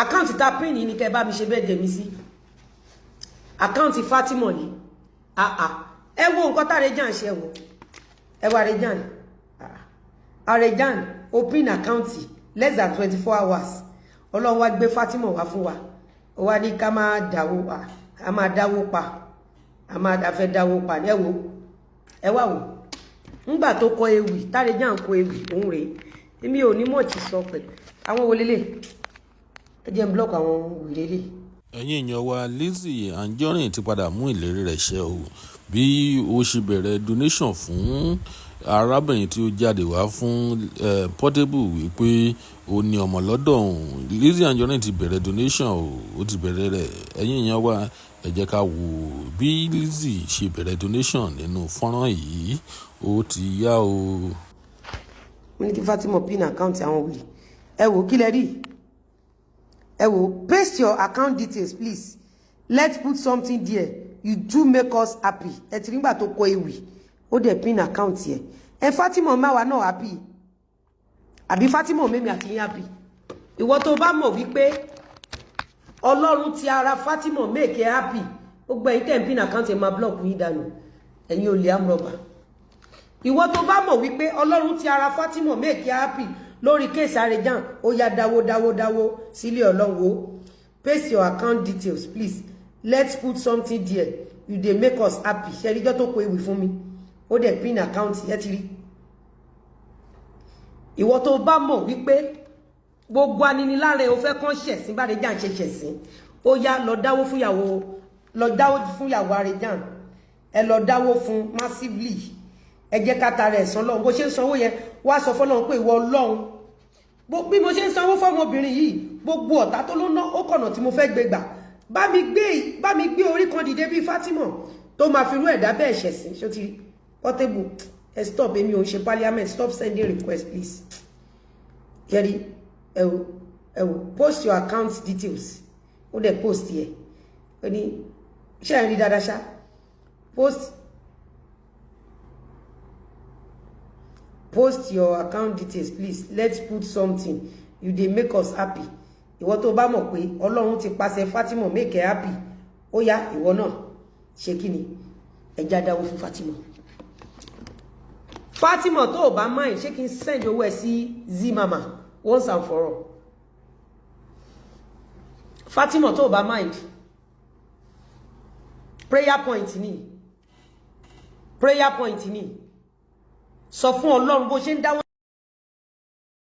Account tá pín ní kẹ́ bá mi ṣe bẹ́ẹ̀ dẹ̀ mí sí account Fatima yìí. Ah ah, ẹ wo nǹkan tá Arejan ṣe. Wò, ẹ wo Arejan. Arejan open account less than 24 hours. Ọlọ́run wá gbé Fatima wá fún wa, ó wá ní ká máa dáwó, a máa dáwó pa, a máa fẹ́ dáwó pa. Ẹ wo, ẹ wá wò ńgbà tó kọ ewì, t'Arejan kọ ewì òun rèé. Èmi ò ní mọ̀ tí sọ pẹ̀lú àwọn wo lélẹ̀. Ẹ jẹ́ n block àwọn wèrè lè. Ẹ̀yin èèyàn wa, Lizzy Anjorin ti padà mú ìlérí rẹ̀ ṣẹ o. Bí ó ṣe bẹ̀rẹ̀ donation fún arábìnrin tí ó jáde wá fún Portable wípé ó ní ọmọ lọ́dọ̀ òun, Lizzy Anjorin ti bẹ̀rẹ̀ donation o, ó ti bẹ̀rẹ̀ rẹ̀. Ẹ̀yin èèyàn wa, ẹ jẹ́ ká wò bí Lizzy ṣe bẹ̀rẹ̀ donation nínú fọ́nrán yìí. Ó ti yá o. Mo ní kí Fatima pin account àwọn wèrè. Ẹ wò, kí lẹ rí? Ẹ wò: "Paste your account details, please. Let's put something there. You do make us happy." Ẹ ti nígbà tó kọ ewì, ó dẹ̀ pin account yẹ. Ẹ Fatima máwa náà happy, àbí Fatima mẹ́mi àti yín happy? Ìwọ tó bá mọ̀ wípé Ọlọ́run ti ara Fatima make ẹ happy, gbogbo ẹ̀yin tẹ̀ ń pin account, ẹ̀ máa block yín dànù, ẹ̀yin olè amrọ̀bà. Ìwọ tó bá mọ̀ wípé Ọlọ́run ti ara Fatima make ẹ happy lórí case Arejan, ó yá, dáwó, dáwó, dáwó sílé Ọlọ́run o. "Paste your account details, please. Let's put something there. You dey make us happy." Ṣe ríjọ́ tó kọ ewì fún mi, ó dẹ̀ pin account. Ẹ ti rí. Ìwọ tó bá mọ̀ wípé gbogbo aninilára ò fẹ́ kán ṣẹ̀sín bá Arejan ṣe ṣẹ̀sín, ó yá, lọ dáwó fúnyàwó, lọ dáwó fúnyàwó Arejan. Ẹ lọ dáwó fún massively. Ẹ jẹ́ ká tara ẹ̀sán lọ́hùn. Bó ṣe ń sanwó yẹn, wá sọ fọ́lọ́hun pé, ìwọ Ọlọ́hun, bí mo ṣe ń sanwó fọ́mọbìnrin yìí, gbogbo ọ̀tá tó ló ná ó kọ̀nà tí mo fẹ́ gbé gbà, bá mi gbé orí kan dìde bíi Fatima tó máa fi rú ẹ̀dá bẹ́ẹ̀ ṣẹ̀sín. Ṣó ti rí Portable? Ẹ stop. Èmi ò ń ṣe parliament. Stop sending request, please. Yẹri, ẹ wò, ẹ wò: "Post your account details." Ó dẹ̀ post yẹ. Ó ní, ṣé ẹ ń rí dáadáa ṣá? Post your account details, please. Let's put something. You dey make us happy." Ìwọ tó bá mọ̀ pé Ọlọ́run ti pàṣẹ Fatima make ẹ happy, ó yá, ìwọ náà ṣe kí ni? Ẹja dáwó fún Fatima. Fatima, tó o bá mind, ṣé kí n send owó ẹ sí Zimama once and for all? Fatima, tó o bá mind, prayer point ni, prayer point ni. Sọ fún Ọlọ́run bó ṣe ń dáwọ́.